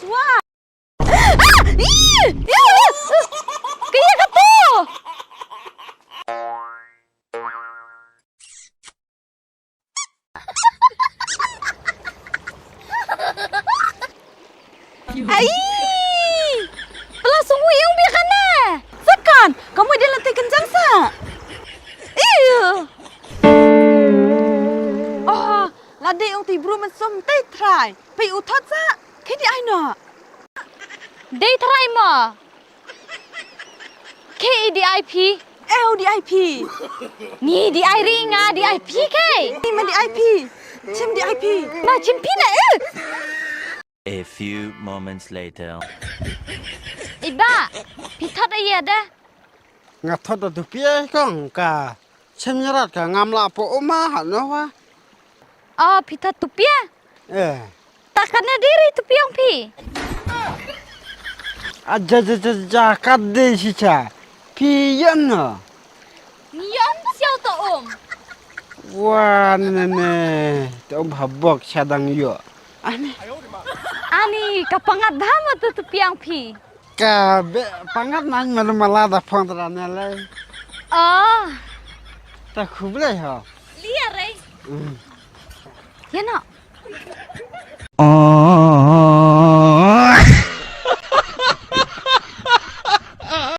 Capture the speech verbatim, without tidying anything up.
Swa. Ah! Ih! Ih! Kaya ka tu! Ai! Pala sungu yung bi kana. Sakan, kamu dia lantai kencang sa. Iya. Oh, lade yung ti bru men som tai try. Pai u thot sa. Kedi ai no. Dei try mo. Kedi ai phi. Eu di ai phi. Ni di ai ri nga di ai phi kai. Ni ma di ai phi. Chim di ai phi. Ma chim phi na eh. A few moments later. Iba, phi thot ai da. Nga thot da tu phi ai kong ka. Chim nyarat ka ngam la po uma ha no wa. Oh, phi thot tu phi. Eh. Ta kane diri tu piang phi. Aja ja ja ja ka de si cha. Phi yan na. Ni yan siau to um. Wa ne ne ne. To um habok cha dang yo. Ani. Ani ka pangat dha ma tu tu piang phi. Ka be pangat nan malu mala da phong tra ne le. Oh. Ta khublei ho. Lia re. Mm. Ya na.